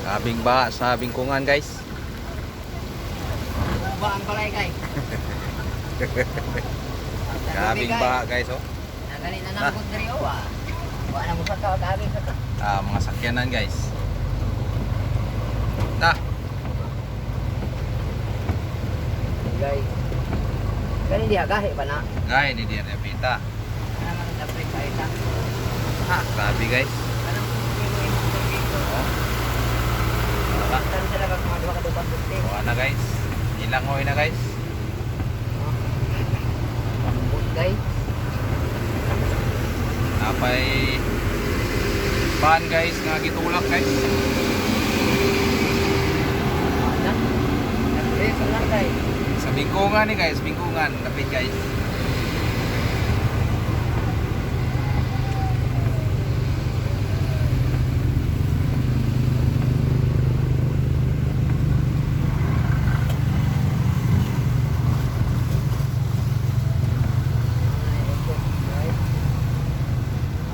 Grabing baha sa bingkungan, guys. Ba ang balay kay. Grabing baha, guys, oh. Nagani na nangkot diri oh. Ah. Wa na mo sa ka gabi sa ka. Ah, mga sakyanan, guys. Na, Guys. Kani diha gahi pa na. gaya ni Dian Epita. Ana man dapat pa ita. Ha, grabe, guys. Kanang mo imong dito. Oh. Wala. Kan sila ka mga duha ka dugang gusti. Wala na, guys. Nilangoy na, guys. Ambot, guys. Napay van, guys, nga gitulak, guys. Na. Nagres lang, guys. Sa bingkungan ni, guys, bingkungan, kapit, guys. Ay, guys.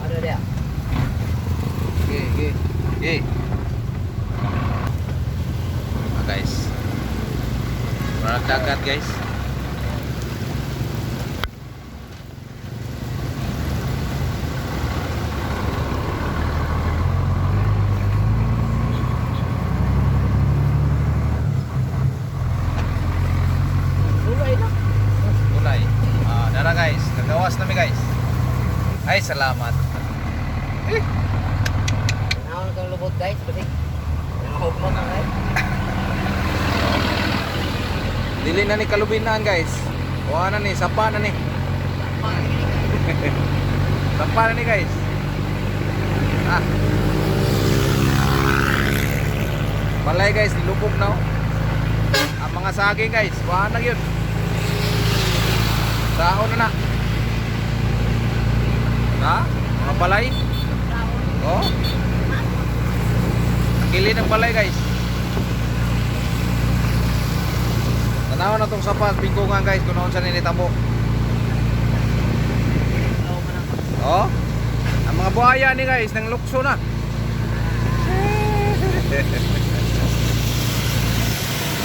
Ano dia? Okay, okay. Okay. Ah, guys. Parang dagat, guys. Tulay na. Tulay. Ah, dara, guys. Nagawas nami, guys. Ay, salamat. Eh, Naon kang lubot, guys, kasi nangahugmo ka, guys. Dili na ni kalubinaan, guys. Kuha na ni, sapa na ni. Sapa na ni, guys. Ah. Balay, guys, nilubog na oh. Ang mga saging, guys, kuha na yun. Sahon na na. Ha? Mga balay. Oh. Nakili ng balay, guys. Tanaw na tong sapas bingkungan, guys, kung noon sa ninitabo. Oh. Ang mga buhaya ni, guys, nang lukso na.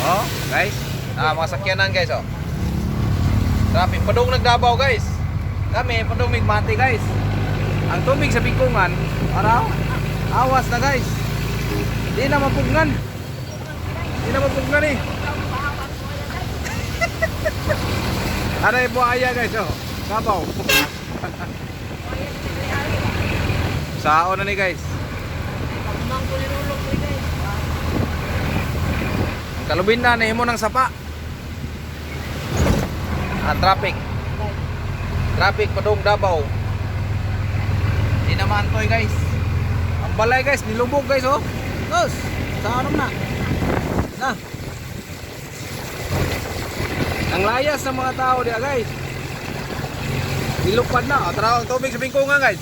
Oh, guys. Ah, mga sakyanan, guys, oh. Traffic padung nagdabaw, guys. Kami padung migmati, guys. Ang tubig sa bingkungan, araw, awas na, guys. Di na mapugnan. Di na mapugnan eh. Ano yung buhaya, guys, oh. Kabaw. Sao na ni, guys. Ang kalubin na, nahimo ng sapa. Ang traffic. Traffic padung Davao. Di na maantoy, guys. Ang balay, guys, nilubog, guys, oh. Nos, sa ano na. Na. Ang layas ng mga tao diya, guys. Nilupad na. O, tara ang tubig sa bingkungan, guys.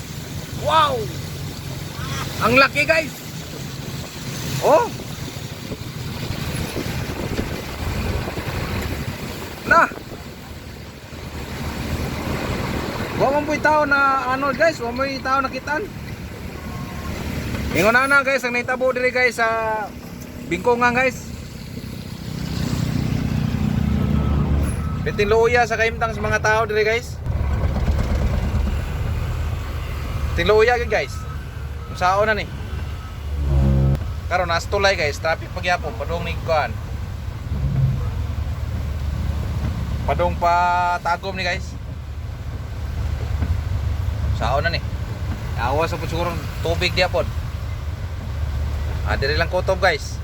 Wow! Ang laki, guys. Oh. Na. Wa man po'y tao na ano, guys, wa mo'y tao nakitaan. Ingon na na, guys, ang nahitabo diri, guys, sa bingkungan, guys. Bitin luya sa kahimtang sa mga tao diri, guys. Bitin luya gyud, guys. Kung sao na ni. Karon nas tulay, guys, traffic pagyapon padung ni kuan. Padung pa tagom ni, guys. Sao na ni. Awas sa siguro tubig diya pod. Ah, diri lang kutob, guys.